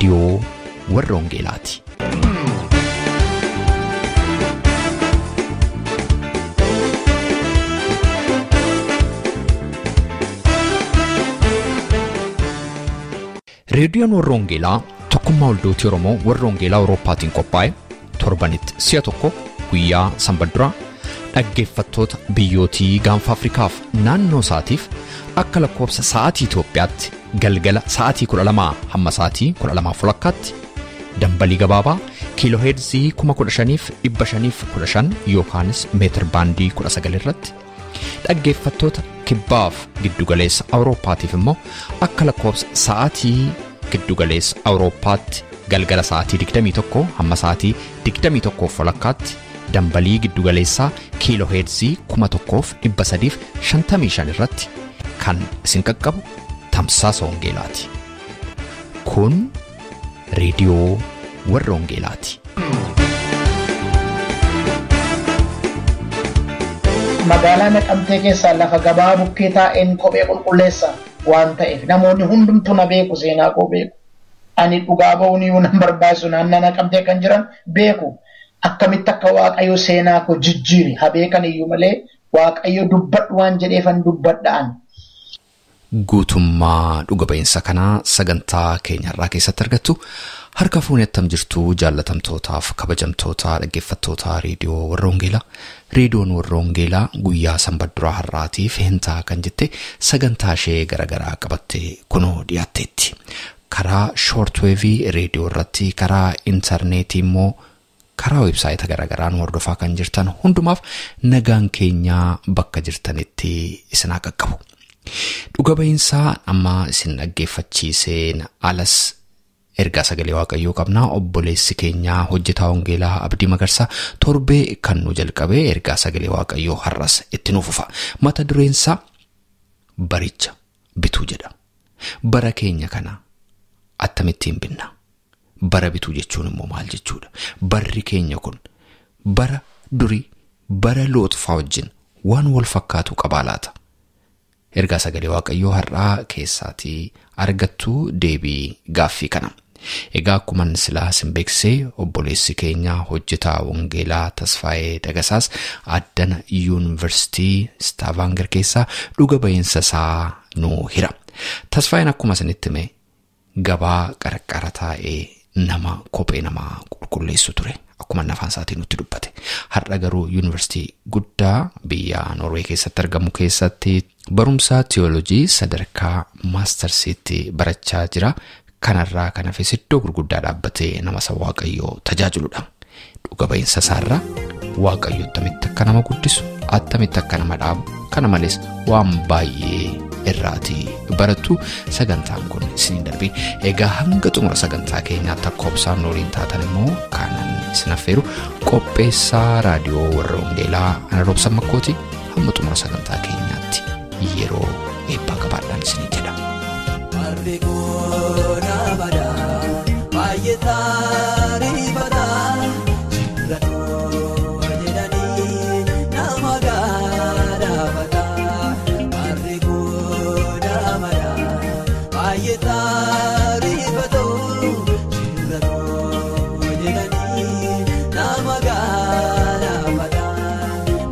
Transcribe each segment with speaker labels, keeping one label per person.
Speaker 1: Reediyoo Warra Wangeelaati. Reediyoon Warra Wangeelaa tokkummaa waldootii Oromoo Warra Wangeelaa Awurooppaatiin qophaa'e torbanitti si'a tokko guyyaa sanbata duraa dhaggeeffattoota biyyootii gaanfa Afrikaaf naannoo isaatiif akka lakkoofsa sa'aatii Itoophiyaatti galgala sa'aatii 12 hamma sa'aatii 12:30 dambalii gabaabaa kiilooheerzii 15,515 yookaanis meetir baandii 19 irratti dhaggeeffattoota kibbaaf giddugaleessa Awurooppaatiif immoo akka lakkoofsa sa'aatii giddugaleessa Awurooppaatti galgala sa'aatii 21 hamma sa'aatii 21:30 dambalii giddugaleessaa kiilooheerzii 1355 irratti kan isin qaqqabu tamsaasa wangeelaati. Kun reediyoo Warra Wangeelaati.
Speaker 2: Magaalaa Naqamtee keessaa lafa gabaa bukkee taa'een kophee qulqulleessa waan ta'eef namoonni hundumtuu na beeku, seenaa koo beeku. Ani dhugaa ba'uun iyyuu nan barbaachisu, naannoo Naqamtee kan jiran beeku. Akkamitti akka Waaqayyo seenaa koo jijjiire haa beekan iyyuu malee Waaqayyo dubbadhu waan jedheefan dubbadhaan.
Speaker 1: Guutummaa dhuga ba'iinsa kanaa sagantaa keenyarraa keessatti argattu. Harka fuunee attam jirtu jaallatamtootaaf kabajamtoota dhaggeeffattoota reediyoo Warra Wangeelaa. Reediyoon Warra Wangeelaa guyyaa sanbata duraa har'aatiif hintaa kan jette sagantaa ishee garaagaraa qabattee kunoo dhiyaatteetti. Karaa shoortweevii reediyoo irratti, karaa intarneetii immoo karaa weebsaayita garaagaraa nu hordofaa kan jirtan hundumaaf nagaan keenyaa bakka jirtanitti isin haa qaqqabu. Dhuga ba'iinsaa amma isin dhaggeeffachiiseen alas ergaa sagalee Waaqayyoo qabnaa. Obboleessi keenyaa hojjetaa Wangeelaa Abdii Magarsaa torbee kan nu jalqabee ergaa sagalee Waaqayyoo har'as itti nu fufa. Mata dureensaa baricha bituu jedha. Bara keenya kana akkamittiin binna? Bara bituu jechuun immoo maal jechuudha? Barri keenya kun bara durii bara looxfaa wajjin waan wal fakkaatu qabaa laata? Ergaa sagalee Waaqayyoo har'aa keessaatii argattu deebii gaaffii kana. Egaa akkuman silaa isin beeksisee obboleessi keenya hojjetaa Wangeelaa Tasfaayee Dagasaas addana Yuunivarsiitii Staavanger keessaa dhuga ba'iinsa isaa nu hira. Tasfaayeen akkuma isinitti hime gabaa qarqara taa'ee nama kophee namaa qulqulleessu ture. Akkuma afaan isaatiin nutti dubbate. Har'a garuu yuunivarsiitii guddaa biyya Noorwee keessatti argamu keessatti barumsa tiyoolojii sadarkaa maastarsiitti barachaa jira. Kanarraa kan hafes iddoo gurguddaa dhaabbatee nama isa Waaqayyoo tajaajiludha. Dhuga ba'iinsa isaarraa Waaqayyo attamitti akka nama guddisu, attamitti akka nama dhaabu, kana malees waan baay'ee irraatii barattu sagantaan kun isiniin darbe. Egaa hanga xumura sagantaa keenyaatti akka obsaan waliin taatan immoo kanan isin affeeru qopheessaa raadiyoo Warra Wangeelaa Ana Roobsan Makkooti. Hamma xumura sagantaa keenyaatti yeroo eebbaa qabaadhaan isiniin jedha.
Speaker 3: Barri koo namadha, baay'ee taarifata, jillatoo jedhanii nama gaadhaafata. Barri koo namadha, baay'ee taarifata, jillatoo jedhanii nama gaadhaafata.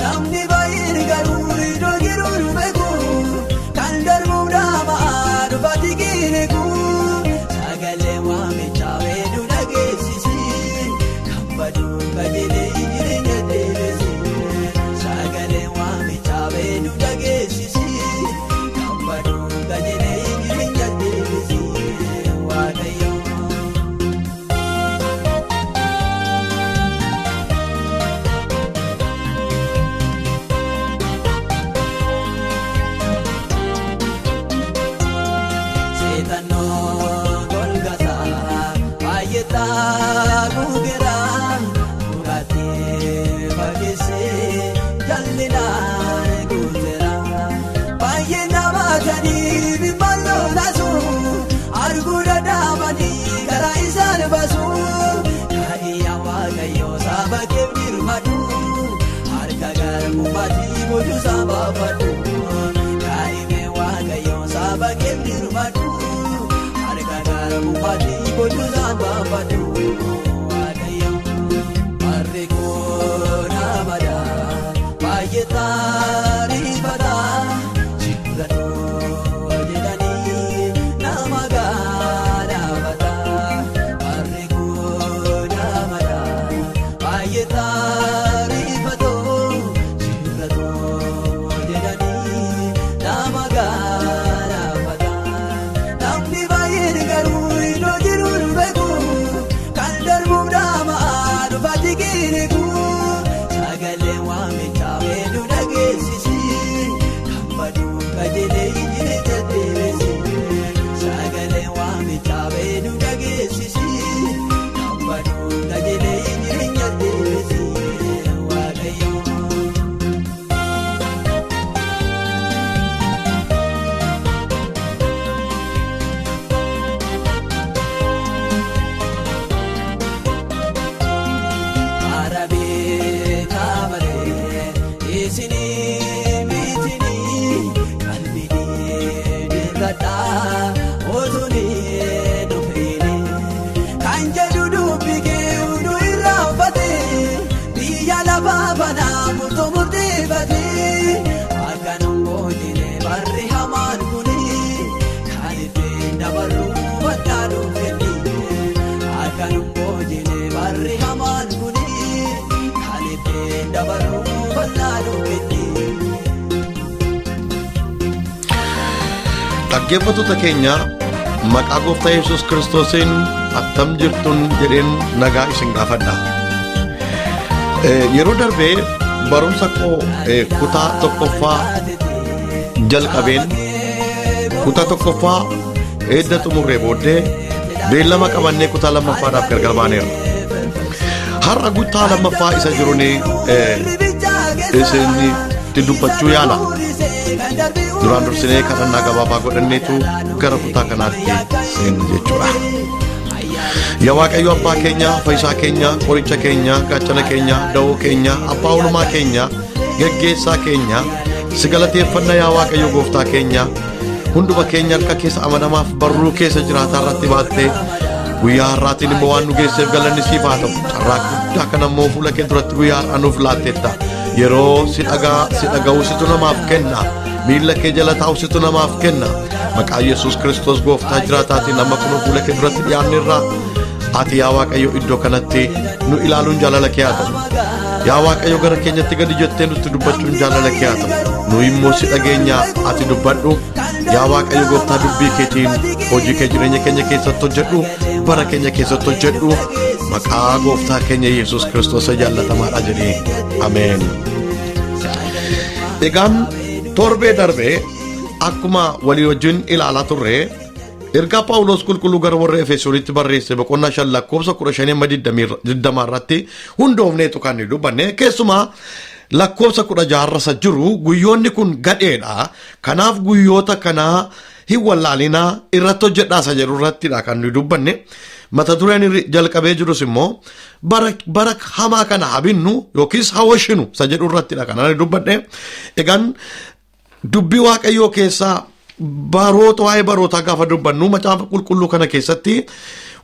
Speaker 3: Namni baay'een garuu iddoo jiru beeku, kan darbuuf dhaamaa dhufaati kireeku. Sagalee waamichaa weeduu dhageessisi, kan baduu qajeelee jireenya deebisi. Sagalee waamichaa weeduu dhageessisi, kan baduu qajeelee jireenya deebisi. Waaqayyo. Seetannoo golgataa baay'ee taaguugeera muraatee fageessee jallinaan guuteera. Baay'ee nama gadi bibballoo taasu arguu dadhabanii karaa isaan baasu. Kaayyaa Waaqayyoo saba keef dirmadu harka garbummaatti boojuu saba fadhu. Kaayimee Waaqayyoo saba keef dirmadu harka garbummaatti boojuu. irraanfadhu Waaqayyo. Barri koo nama baay'ee taarifata jiraatoo jedhanii nama gaalaafata. Barri koo nama baay'ee taarifatoo jiraatoo jedhanii nama gaalaafata. Namni baay'een garuu iddoo jiru nu beeku kan darbuuf dhaamaa dhufaati kiiniku. Sagalee waamichaa weellu dhageessisi kan baduu qajeelee jireenya deebisi. Sagalee waamichaa weellu dhageessisi kan baduu qajeelee jireenya deebisi. Waaqayyo. Arabee kaabaree isinii mitinii qalbii dirradhaa otuunii dhufiinii kan jedhu dubbi kee hunduu irraanfatee biyya lafaa banaa murtoo murteeffatee akkanum boojine barri hamaan kunii kan ittiin dabarru baddaa dhuunfanii akkanum boojine barri hamaan kunii kan ittiin dabarru baddaa dhuunfanii.
Speaker 4: Dhaggeeffattoota keenya maqaa gooftaa Yesuus Kiristoosiin attam jirtuun jedheen nagaa isin gaafadha. Yeroo darbee barumsa koo kutaa tokkoffaa jalqabeen kutaa tokkoffaa edda xumurree booddee beellama qabannee kutaa lammaffaadhaaf gargar baaneerra. Har'a kutaa lammaffaa isa jiruun isinitti dubbachuu yaala. Duraan dursinee kadhannaa gabaabaa godhanneetu gara kutaa kanaatti seenna jechuudha. Yaa Waaqayyo abbaa keenya, fayyisaa keenya, qoricha keenya, gaachana keenya, da'oo keenya, abbaa oolmaa keenya, geggeessaa keenya, si galateeffanna yaa Waaqayyo gooftaa keenya, hunduma keenya harka keessa amanamaaf barruu keessa jiraataa irratti baattee guyyaa har'aatiin immoo waan nu geesseef galanni siif haa ta'u. Carraa guddaa kana immoo fuula kee duratti guyyaa har'aa nuuf laatteetta. Yeroo si dhaga'uu situ namaaf kenna. Miilla kee jala taa'u situ namaaf kenna. Maqaa Yesuus Kiristoos gooftaa jiraataatiin amma kunoo fuula kee duratti dhiyaanneerra. Ati yaa Waaqayyo iddoo kanatti nu ilaaluun jaalala kee haa ta'u. Yaa Waaqayyo gara keenyatti gadi jettee nutti dubbachuun jaalala kee haa ta'u. Nu immoo si dhageenya ati dubbadhu. Yaa Waaqayyo gooftaa dubbii keetiin hojii kee jireenya keenya keessatti hojjedhu, bara keenya keessatti hojjedhu. Maqaa gooftaa keenya Yesuus Kiristoos jaallatamaadha jedhee. Ameen. Egaan torbee darbee akkuma walii wajjin ilaalaa turre ergaa Phaawulos qulqulluu gara warra Efesoonitti barreesse boqonnaa 5 lakkoofsa 15 20 irratti hundoofneetu kan nu dubbanne keessumaa lakkoofsa 16 irra jiru guyyoonni kun gadheedha. Kanaaf guyyoota kanaa hin wallaalinaa irratti hojjedhaa isa jedhu irrattidha kan nu dubbanne. Mata dureen jalqabee jirus immoo bara hamaa kana habinnu yookiis hawwashinu isa jedhu irrattidha kan ani dubbadhe. Egaan dubbii Waaqayyoo keessaa baroota waa'ee barootaa gaafa dubbannu macaafa qulqulluu kana keessatti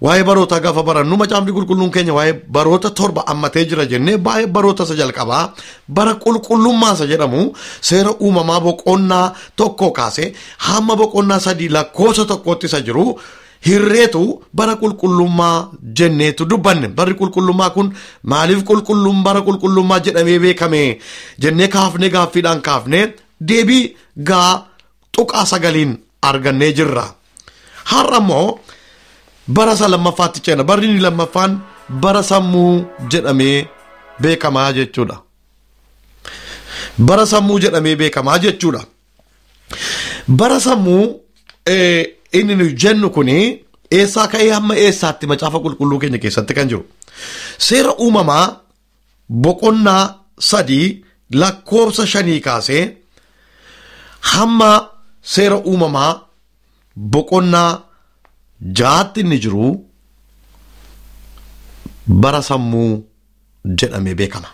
Speaker 4: waa'ee barootaa gaafa barannu macaafni qulqulluun keenya waa'ee baroota torba ammatee jira jennee baay'ee baroota isa jalqabaa bara qulqullummaa isa jedhamu seera uumamaa boqonnaa 1 kaasee hamma boqonnaa 3 lakkoofsa 1tti isa jiru hirreetu bara qulqullummaa jenneetu dubbanne. Barri qulqullummaa kun maaliif qulqullum bara qulqullummaa jedhamee beekame jennee kaafne gaaffiidhaan kaafne deebii gaa tuqaa 9 argannee jirra. Har'a immoo bara isa lammaffaatti ceena. Barri inni lammaffaan bara sammuu jedhamee beekamaa jechuudha. Bara sammuu jedhamee beekamaa jechuudha. Bara sammuu inni nu jennu kuni eessaa ka'ee hamma eessaatti macaafa qulqulluu keenya keessatti kan jiru. Seera uumamaa boqonnaa 3 lakkoofsa 5 kaasee hamma seera uumamaa boqonnaa 6tti inni jiru bara sammuu jedhamee beekama.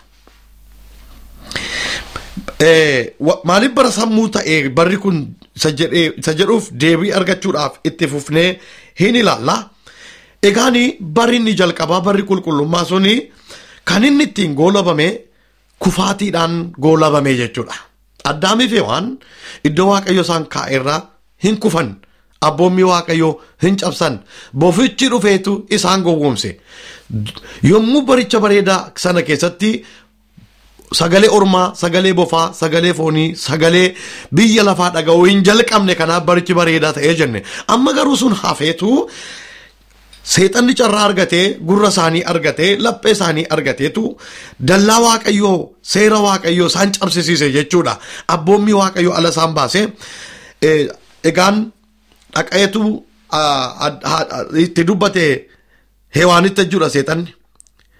Speaker 4: Maaliif bara sammuu ta'e barri kun isa jedhuuf deebii argachuudhaaf itti fufnee hin ilaalla. Egaani barri inni jalqabaa barri qulqullummaa suni kan inni ittiin goolabame kufaatiidhaan goolabame jechuudha. Addaamii fi Hewaan iddoo Waaqayyo isaan kaa'e irraa hin kufan. Abboommii Waaqayyoo hin cabsan. Bofichi dhufeetu isaan gowwoomse. Yommuu baricha bareedaa sana keessatti sagalee ormaa, sagalee bofaa, sagalee foonii, sagalee biyya lafaa dhaga'uu hin jalqabne, kanaaf barichi bareedaa ta'ee jenne. Amma garuu sun hafeetu seexanni carraa argatee, gurra isaanii argatee, laphee isaanii argateetu dallaa Waaqayyoo, seera Waaqayyoo isaan cabsisiise jechuudha. Abboommii Waaqayyoo ala isaan baase. Egaan dhaqeetu itti dubbate Hewaanitti jechuudha seexanni.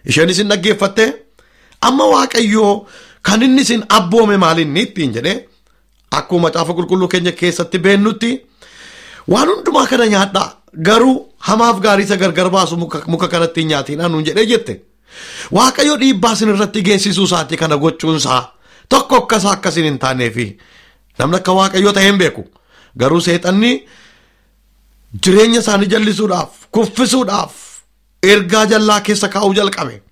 Speaker 4: Isheenis hin dhaggeeffatte. Amma Waaqayyoo kan inni isin abboome maalinni ittiin jedhee, akkuma macaafa qulqulluu keenya keessatti beennutti, waan hundumaa kana nyaadhaa, garuu hamaaf gaarii isa gargar baasu muka kanatti hin nyaatinaa nuun jedhee jette. Waaqayyo dhiibbaa isin irratti geessisuu isaati kana gochuunsaa tokko akkasaa akkasin hin taaneefi namni akka Waaqayyoo ta'e hin beeku. Garuu seexanni jireenya isaanii jallisuudhaaf, kuffisuudhaaf ergaa jallaa keessa kaa'uu jalqabe.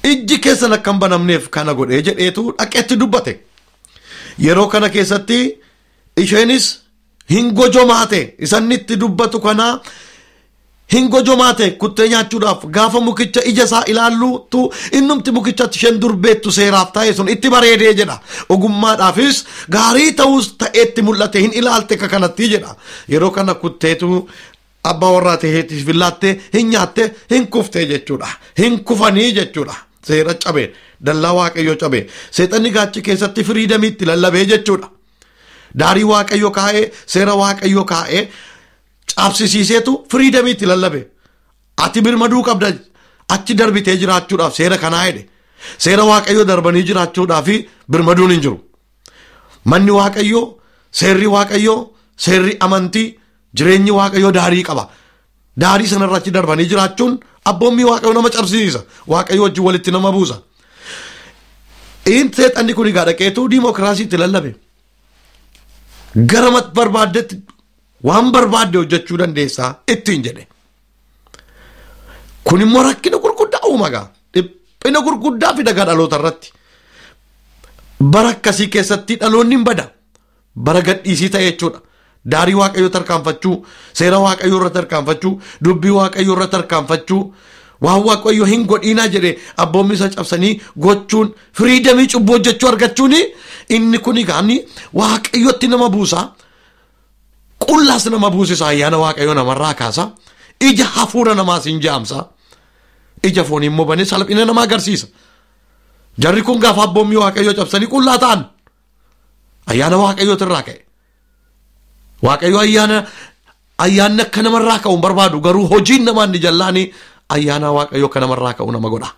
Speaker 4: Ijji keessan akka hin banamneef kana godhee jedheetu dhaqeetti dubbate. Yeroo kana keessatti isheenis hin gojomaate, isanni itti dubbatu kana hin gojomaate, kuttee nyaachuudhaaf gaafa mukicha ija isaa ilaallutu innumti mukichatti isheen durbeettu seeraaf ta'e sun itti bareedee jedha. Ogummaadhaafis gaarii ta'us ta'eetti mul'ate hin ilaalte akka kanatti jedha. Yeroo kana kutteetu abbaa warraa ta'eetiif illaatte, hin nyaatte, hin kuftee jechuudha. Hin kufanii jechuudha. Seera cabe, dallaa Waaqayyoo cabe, seexanni gaachi keessatti freedomiitti lallabee jechuudha. Daarii Waaqayyoo kaa'ee, seera Waaqayyoo kaa'ee cabsisiiseetu freedomiitti lallabe. Ati birmaduu qabda achi darbitee jiraachuudhaaf seera kanaa jedhe. Seera Waaqayyoo darbanii jiraachuudhaaf birmaduun hin jiru. Manni Waaqayyoo, seerri Waaqayyoo, seerri amantii, jireenyi Waaqayyoo daarii qaba. Daarii sanarra achi darbanii jiraachuun abboommii Waaqayyoo nama cabsiisa. Waaqayyoo wajjin walitti nama buusa. Inni seexanni kun egaa dhaqeetu diimokiraasiitti lallabe. Gara barbaaddetti waan barbaadde hojjechuu dandeessaa ittiin jedhe. Kun immoo rakkina gurguddaa uuma gaa. Dhiphina gurguddaa fida gaa dhaloota irratti. Bara akkasii keessatti dhaloonni hin bada. Bara gadhiisii ta'e jechuudha. Daarii Waaqayyoo tarkaanfachuu, seera Waaqayyoo irra tarkaanfachuu, dubbii Waaqayyoo irra tarkaanfachuu, waan Waaqayyoo hin godhiinaa jedhe abboommii isa cabsanii gochuun, freedomii cubbuu hojjechuu argachuun, inni kun egaa Waaqayyotti nama buusa. Qullaas nama buusisa, ayyaana Waaqayyoo namarraa kaasa. Ija hafuura namaas hin jaamsa. Ija foonii immoo banee salphina nama agarsiisa. Jarri kun gaafa abboommii Waaqayyoo cabsanii qullaa ta'an ayyaana Waaqayyootu irraa ka'e. Waaqayyo ayyaanni akka namarraa ka'u hin barbaadu, garuu hojiin namaa inni jallaanii ayyaana Waaqayyoo akka namarraa ka'u nama godha.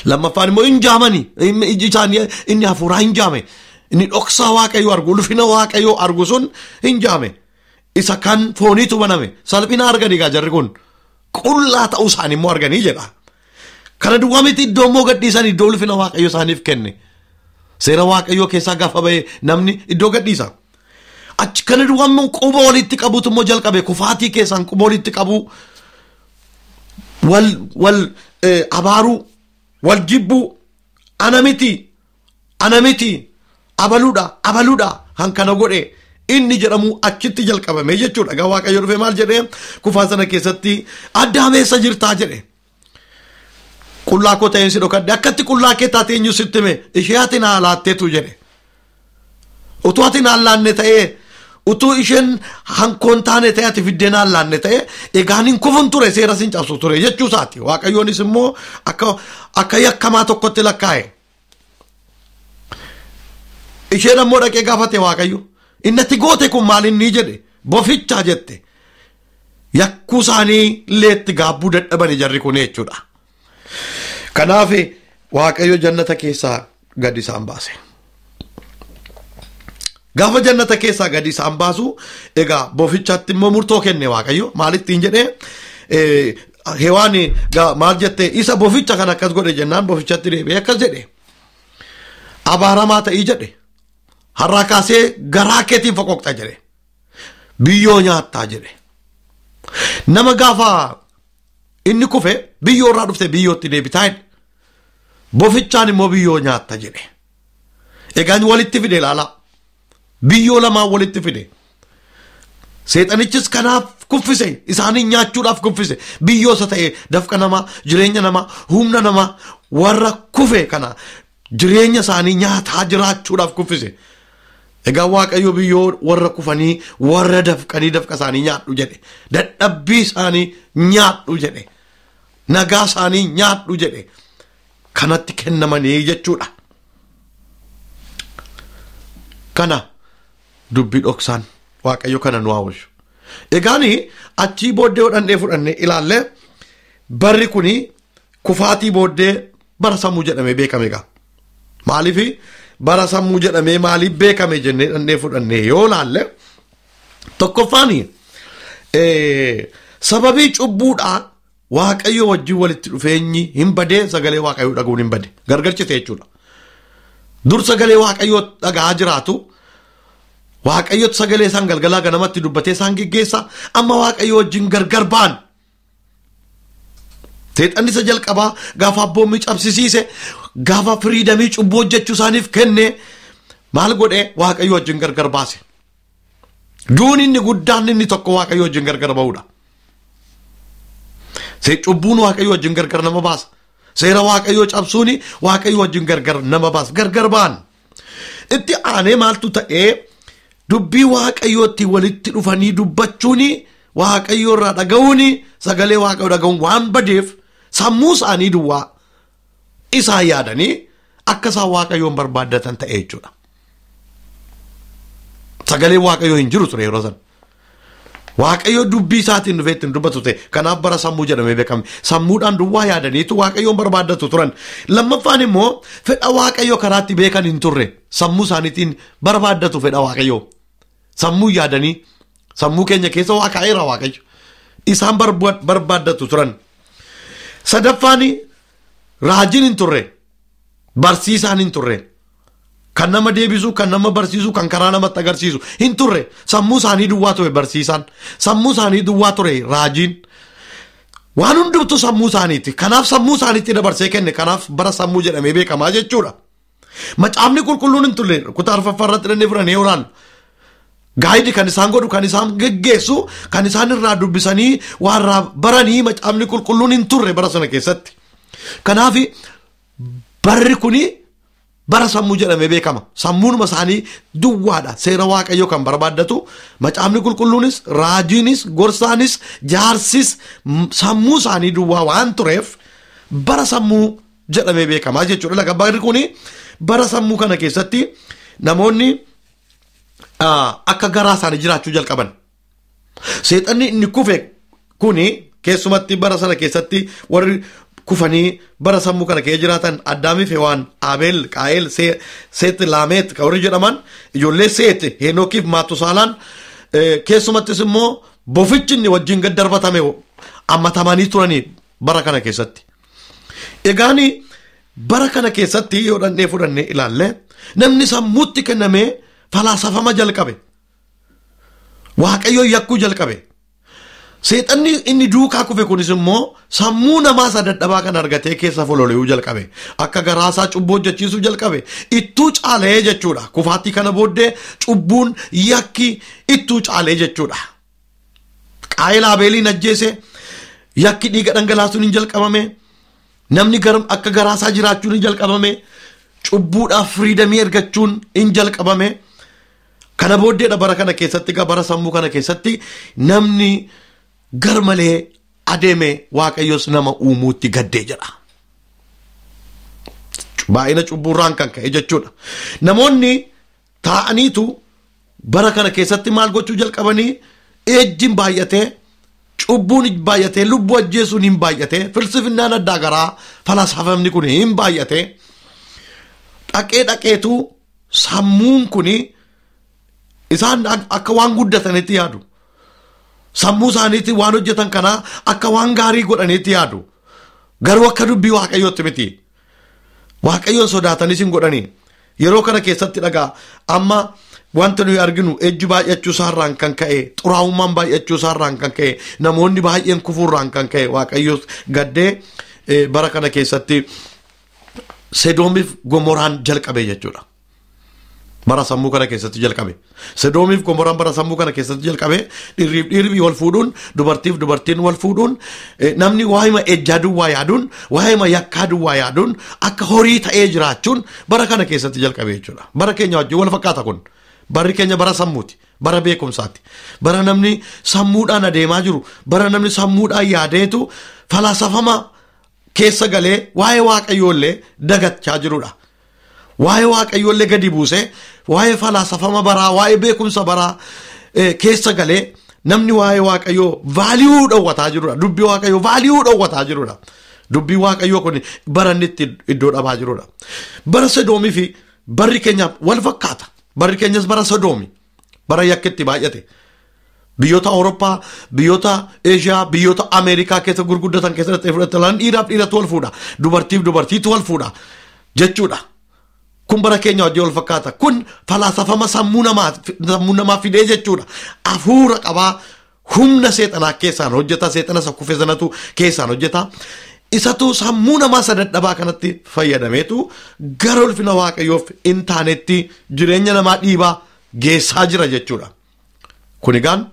Speaker 4: Lammaffaan immoo hin jaamani, iji isaanii inni hafuuraa hin jaame, inni dhoksaa Waaqayyoo argu, ulfina Waaqayyoo argu sun hin jaame. Isa kan fooniitu baname, salphina arganii gaa jarri kun qullaa ta'uu isaanii immoo arganii jedha. Kana duwwaa miti, iddoo immoo gadhiisan, iddoo ulfina Waaqayyoo isaaniif kenne. Seera Waaqayyoo keessaa gaafa ba'e namni iddoo gadhiisa. Achi kana duwwaa immoo quba walitti qabuutu immoo jalqabe, kufaatii keessaan quba walitti qabu, wal abaaruu, wal jibbuu, ana miti, ana miti, abaluudha, abaluudha kan kana godhe inni jedhamu achitti jalqabame jechuudha. Egaa Waaqayyo dhufee maal jedhee kufaa sana keessatti, Addaam eessa jirtaa jedhe. Qullaa koo ta'een si dhokadhe, akkatti qullaa kee taate eenyu sitti hime? Ishee ati naa laatteetu jedhe. Utuu ati naan laanne ta'ee, utuu isheen hankoon taane ta'e, ati fiddee naan laanne ta'e, egaan hin kufun ture, seera sin cabsu ture jechuu isaati. Waaqayyoonis immoo akka yakkamaa tokkotti lakkaa'e. Isheen ammoo dhaqee gaafate Waaqayyo. Inni ati goote kun maal inni jedhe, bofichaa jette. Yakkuu isaanii illeetti gaabbuu dadhabani jarri kun jechuudha. Kanaaf Waaqayyo jannata keessaa gadi isaan baase. Gaafa jannata keessaa gadi isaan baasu egaa bofichatti immoo murtoo kenne Waaqayyo. Maalittiin jedhee, Hewaan maal jette, isa boficha kan akkas godhe jennaan, bofichatti deebi'ee akkas jedhe. Abaaramaa ta'ii jedhe. Har'aa kaasee garaa keetiin foqoqxa jedhe. Biyyoo nyaattaa jedhe. Nama gaafa inni kufe biyyoo irraa dhufte biyyootti deebitaa jedhe. Bofichaan immoo biyyoo nyaatta jedhe. Egaan walitti fide ilaala. Biyyoo lamaan walitti fide. Seexanichis kanaaf kuffise, isaanii nyaachuudhaaf kuffise. Biyyoo isa ta'e dafqa namaa, jireenya namaa, humna namaa warra kufe kana jireenya isaanii nyaataa jiraachuudhaaf kuffise. Egaa Waaqayyo biyyoo warra kufanii warra dafqanii dafqa isaanii nyaadhu jedhe. Dadhabbii isaanii nyaadhu jedhe. Nagaa isaanii nyaadhu jedhe. Kanatti kennamanii jechuudha. Kana dubbii dhoksaan Waaqayyo kana nu hawwishu. Egaani achii booddee hodhannee fudhannee ilaalle barri kuni kufaatii booddee bara sammuu jedhamee beekame egaa. Maaliif bara sammuu jedhamee maaliif beekame jennee dhandhee fudhannee yoo laalle tokkoffaani sababii cubbuudhaa Waaqayyo wajjin walitti dhufeenyi hin badee sagalee Waaqayyoo dhaga'uun hin bade gargarchite jechuudha. Dur sagalee Waaqayyoo dhaga'aa jiraatu Waaqayyo sagalee isaan galgalaa ganamatti dubbatee isaan geggeessa amma Waaqayyo wajjin gargar ba'an. Seexanni isa jalqabaa gaafa abboommii cabsisiise gaafa firiidamii cubbuu hojjechuu isaaniif kenne maal godhe Waaqayyo wajjin gargar baase. Duun inni guddaan inni tokko Waaqayyo wajjin gargar ba'uudha. Cubbuun Waaqayyo wajjin gargar nama baasa. Seera Waaqayyoo cabsuun Waaqayyo wajjin gargar nama baasa. Gargar ba'an. Itti aanee maaltu ta'ee dubbii Waaqayyootti walitti dhufanii dubbachuun Waaqayyo irraa dhaga'uun sagalee Waaqayyoo dhaga'uun waan badeef sammuu isaanii duwwaa isaan yaadanii akka isaan Waaqayyoon barbaaddatan ta'e jechuudha. Sagalee Waaqayyoo hin jiru ture yeroo sana. Waaqayyo dubbii isaatiin dhufee ittiin dubbatu ta'e kanaaf bara sammuu jedhamee beekame. Sammuudhaan duwwaa yaadaniitu Waaqayyoon barbaaddatu turan. Lammaffaan immoo fedha Waaqayyoo karaatti beekan hin turre sammuu isaaniitiin barbaaddatu fedha Waaqayyoo. Sammuu yaadanii sammuu keenya keessa waa kaa'eera Waaqayyo. Isaan barbaaddatu turan. Sadaffaan raajiin hin turre, barsiisaan hin turre. Kan nama deebisu, kan nama barsiisu, kan karaa namatti agarsiisu hin turre. Sammuu isaanii duwwaa ture barsiisaan, sammuu isaanii duwwaa ture raajiin. Waan hundumtu sammuu isaaniiti. Kanaaf sammuu isaaniitti dabarsee kenne. Kanaaf bara sammuu jedhamee beekamaa jechuudha. Macaafni qulqulluun hin turre kutaa arfaffaa irratti dhannee fudhannee yoo ilaallu. Gaayidi kan isaan godhu, kan isaan geggeessu, kan isaan irraa dubbisanii waan irraa baranii macaafni qulqulluun hin turre bara sana keessatti. Kanaaf barri kuni bara sammuu jedhamee beekama. Sammuunuma isaanii duwwaadha. Seera Waaqayyoo kan barbaaddatu macaafni qulqulluunis, raajiinis, gorsaanis, jaarsis sammuu isaanii duwwaa waan tureef bara sammuu jedhamee beekamaa jechuudha. Laga barri kuni bara sammuu kana keessatti namoonni akka garaa isaanii jiraachuu jalqaban. Seexanni inni kufe kuni keessumatti bara sana keessatti warri kufanii bara sammuu kana keessa jiraatan Addaamii fi Hewaan, Abeel, Qaa'el, Seet, Laameet kan warri jedhaman ijoollee Seet, Heenookiif Maatusaalaan keessumattis immoo bofichi inni wajjin gad darbatame ammatamanii turanii bara kana keessatti. Egaani bara kana keessatti yoo dhandhee fudhannee ilaalle namni sammuutti kennamee falaasafama jalqabe. Waaqayyo yakkuu jalqabe. Seexanni inni duukaa kufe kunis immoo sammuu namaa isa dadhabaa kan argatee keessa fololuu jalqabe. Akka garaasaa cubbuu hojjechiisuu jalqabe. Ittuu caalee jechuudha. Kufaatii kana booddee cubbuun yakki ittuu caalee jechuudha. Qaayil Abeeliin ajjeese, yakki dhiiga dhangalaasuun hin jalqabame, namni akka garaasaa jiraachuun hin jalqabame, cubbuudhaaf firiidamii ergachuun hin jalqabame. Kana booddeedha bara kana keessatti bara sammuu kana keessatti namni garmalee adeeme Waaqayyos nama uumuutti gaddee jedha. Baay'ina cubbuurraan kan ka'e jechuudha. Namoonni taa'aniitu bara kana keessatti maal gochuu jalqabanii ejjiin baay'atee, cubbuun baay'atee, lubbuu ajjeesuun hin baay'atee, filsifinnaan addaa garaa falaasafamni kun hin baay'atee, dhaqee dhaqeetu sammuun kun isaan akka waan guddatanitti yaadu. Sammuu isaaniitti waan hojjetan kanaa akka waan gaarii godhaniitti yaadu. Garuu akka dubbii Waaqayyootti miti. Waaqayyoon sodaatanis hin godhanii. Yeroo kana keessatti dhagaa amma wanta nuyi arginu ejji baay'achuu isaarraan kan ka'e, xuraa'ummaan baay'achuu isaarraan kan ka'e, namoonni baay'een kufuurraan kan ka'e Waaqayyo gaddee bara kana keessatti Sedoomiif Gomoraan jalqabe jechuudha. Bara sammuu kana keessatti jalqabe. Sedoomiif Gomoraan bara sammuu kana keessatti jalqabe. Dhirriif dhirri wal fuudhuun, dubartiif dubartiin wal fuudhuun, namni waa'ima ejjaa duwwaa yaaduun, waa'ima yakkaa duwwaa yaaduun, akka horii ta'ee jiraachuun bara kana keessatti jalqabe jechuudha. Bara keenya wajjin wal fakkaata kun. Barri keenya bara sammuuti, bara beekumsaati. Bara namni sammuudhaan adeemaa jiru, bara namni sammuudhaan yaadeetu falaasafama keessa galee waa'ee Waaqayyoollee dagachaa jirudha. Waa'ee Waaqayyoollee gadi buusee, waa'ee falaasafama baraa, waa'ee beekumsa baraa keessa galee namni waa'ee Waaqayyoo vaaliyuu dhowwataa jirudha. Dubbii Waaqayyoo vaaliyuu dhowwataa jirudha. Dubbii Waaqayyoo kun bara inni itti iddoo dhabaa jirudha. Bara Sodoomii fi barri keenya wal fakkaata. Barri keenyas bara Sodoomi, bara yakkitti baay'ate. Biyyoota Awurooppaa, biyyoota Eeshiyaa, biyyoota Ameerikaa keessa gurguddatan keessatti fudhatan dhiiraaf dhiiratu wal fuudha, dubartiif dubartiitu wal fuudha jechuudha. Kun bara keenya wajjin wal fakkaata. Kun falaasafama sammuu namaa fidee jechuudha. Hafuura qabaa humna seexanaa keessaan hojjeta, seexana isa kufe sanatu keessaan hojjeta. Isatu sammuu namaa sadadhabaa kanatti fayyadameetu gara ulfina Waaqayyoof hin taanetti jireenya namaa dhiibaa geessaa jira jechuudha. Kun egaan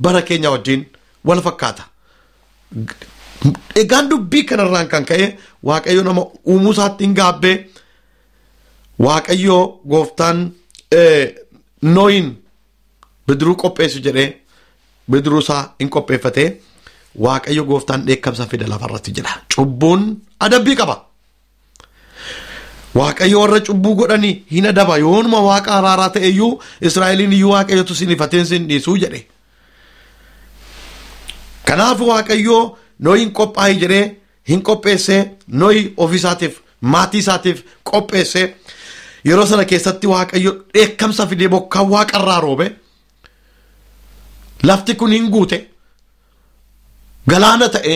Speaker 4: bara keenya wajjin wal fakkaata. Egaan dubbii kanarraan kan ka'e Waaqayyo nama uumuu isaatti hin gaabbee, Waaqayyo gooftaan Nooyin bidiruu qopheessu jedhee bidiruu isaa hin qopheeffatee Waaqayyo gooftaan dheekkamsa fida lafarratti jira. Cubbuun adabbii qaba. Waaqayyo warra cubbuu godhanii hin adaba. Yoonuma Waaqa araaraa ta'e iyyuu Israa'eliin iyyuu Waaqayyotu sin ifateen sin dhiisuu jedhe. Kanaaf Waaqayyo Nooyin qophaa'e jedhee hin qopheessee, Nooyi ofiisaatiif maatii isaatiif qopheessee yeroo sana keessatti Waaqayyo dheekkamsa fidee bokkaan waaqarraa roobe. Lafti kun hin guute, galaana ta'e,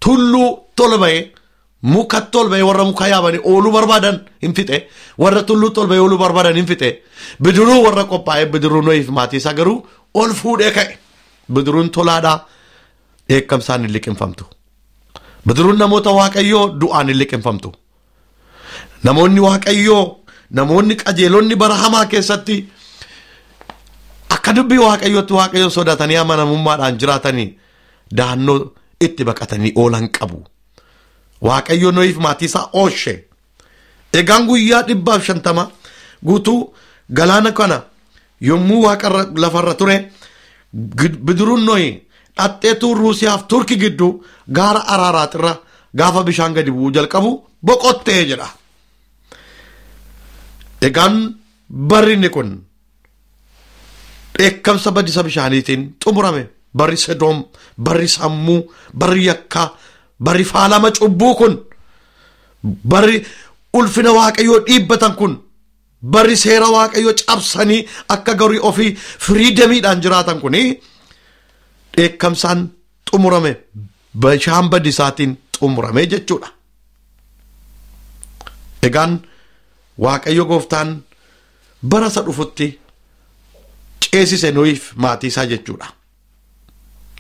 Speaker 4: tulluu tol ba'e, muka tol ba'e, warra muka yaabanii ooluu barbaadan hin fixe, warra tulluu tol ba'e ooluu barbaadan hin fixe. Bidiruu warra qophaa'e bidiruu Nooyiif maatii isaa garuu ol fuudhee ka'e. Bidiruun tolaadhaa dheekkamsaan hin liqimfamtu. Bidiruun namoota Waaqayyoo du'aan hin liqimfamtu. Namoonni Waaqayyoo, namoonni qajeelonni bara hamaa keessatti akka dubbii Waaqayyootti Waaqayyoon sodaatanii amanamummaadhaan jiraatanii dahannoo itti baqatanii oolan qabu. Waaqayyo Nooyiif maatii isaa oolche. Egaan guyyaa 150 guutuu galaana kana yommuu waaqarra lafarra ture bidiruun Nooyi dhaxxeetu Ruusiyaaf Turki gidduu gaara Araaraatirra gaafa bishaan gadi bu'uu jalqabu boqottee jedha. Egaan barri inni kun dheekkamsa badisa bishaaniitiin xumurame. Barri Sodoom, barri sammuu, barri yakkaa, barri faalama cubbuu kun, barri ulfina Waaqayyoo dhiibbatan kun, barri seera Waaqayyoo cabsanii akka garii ofii firiidamiidhaan jiraatan kun dheekkamsaan xumurame, bishaan badisaatiin xumurame jechuudha. Egaan Waaqayyo gooftaan bara isa dhufutti ceesise Nooyiif maatii isaa jechuudha.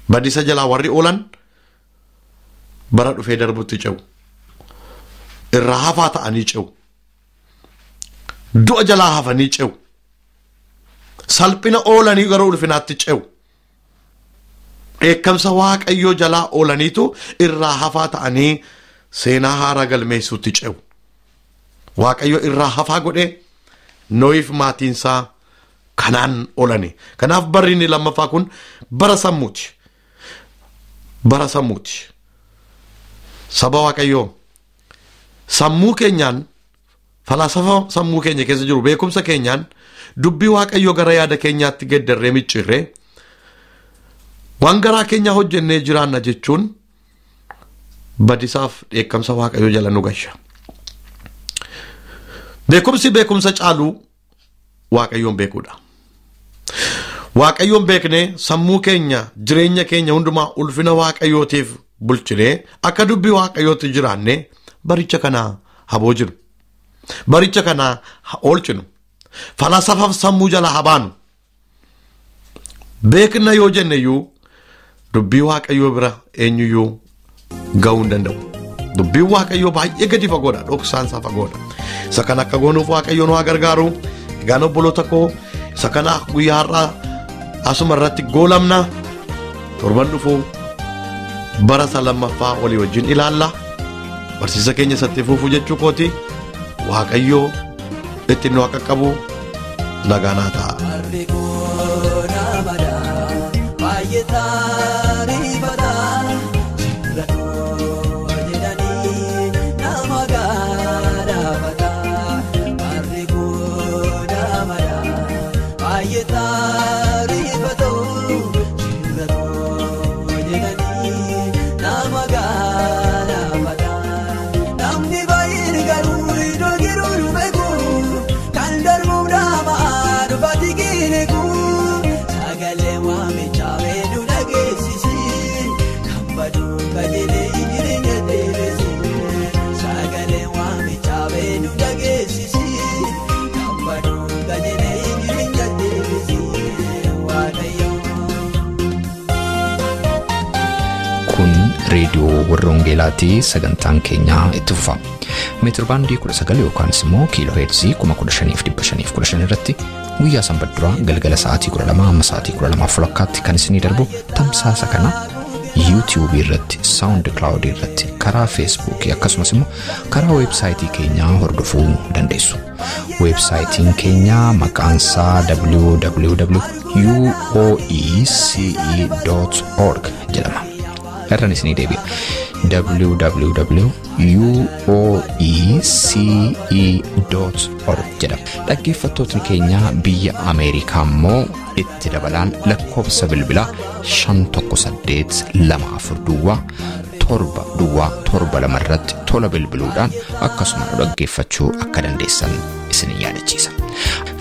Speaker 4: Badisa jalaa warri oolan bara dhufee darbutti ce'u. Irraa hafaa ta'anii ce'u. Du'a jalaa hafanii ce'u. Salphina oolanii gara ulfinaatti ce'u. Dheekkamsa Waaqayyoo jalaa oolaniitu irraa hafaa ta'anii seenaa haaraa galmeessuutti ce'u. Waaqayyo irraa hafaa godhee Nooyiif maatiin isaa kanaan oolani. Kanaaf barri inni lammaffaa kun bara sammuuti. Bara sammuuti. Saba Waaqayyoo sammuu keenyaan, falaasafa sammuu keenya keessa jiru beekumsa keenyaan dubbii Waaqayyoo gara yaada keenyaatti geddarree micciirree waan garaa keenya hojjennee jiraanna jechuun badisaaf dheekkamsa Waaqayyoo jala nu gasha. Beekumsi beekumsa caaluu Waaqayyoon beekuudha. Waaqayyoon beeknee sammuu keenya jireenya keenya hundumaa ulfina Waaqayyootiif bulchinee akka dubbii Waaqayyootti jiraannee baricha kanaa haboo jiru. Baricha kanaa oolchinu. Falaasafaaf sammuu jala haa baanu. Beekna yoo jenne iyyuu dubbii Waaqayyoo bira eenyuyyuu ga'uu hin danda'u. Dubbiin Waaqayyoo baay'ee gadi fagoodha, dhoksaan isaa fagoodha. Isa kana akka goonuuf Waaqayyo nu haa gargaaru. Egaan obboloota koo, isa kana guyyaa har'aa asuma irratti goolamna. Torban dhufu bara isa lammaffaa walii wajjin ilaalla. Barsiisa keenya isatti fufuu jechuu kooti. Waaqayyoo itti nu haa qaqqabu. Nagaa naa ta'a.
Speaker 3: Harri koo namadha baay'ee taarifata jiraatoo jedhanii nama gaadhaafata. Harri koo namadha baay'ee taarifata jiraatoo jedhanii nama gaadhaafata. Namni baay'een garuu iddoo jiru nu beeku kan darbuuf nama dhufati kireeku. Sagalee waamichaa beenu dhageessisi kan baduu qajeelee jireenya deebisi. Sagalee waamichaa beenu dhageessisi kan baduu qajeelee jireenya deebisi. Waaqayyo.
Speaker 1: Kun reediyoo warra Wangeelaatii sagantaan keenyaa itti fufa. Meetirbaandii 19 yookaan immoo kiiloo heerzii 15,515 irratti guyyaa sanbata duraa galgala sa'aatii 12 hamma sa'aatii 12:30 kan isinii darbu tamsaasa kana YouTube irratti, SoundCloud irratti, karaa Facebook akkasumas immoo karaa weebsaayitii keenyaa hordofuu dandeessu. Weebsaayitiin keenya maqaan isaa www.uoece.org jedhama. Irraan isinii deebi'a. www.uoece.org jedhama. Dhaggeeffattootni keenya biyya Ameerikaa immoo itti dabalaan lakkoofsa bilbilaa 518 24 duwwaa 7 duwwaa 7 2 irratti tola bilbiluudhaan akkasuma nu dhaggeeffachuu akka dandeessan isin yaadachiisa.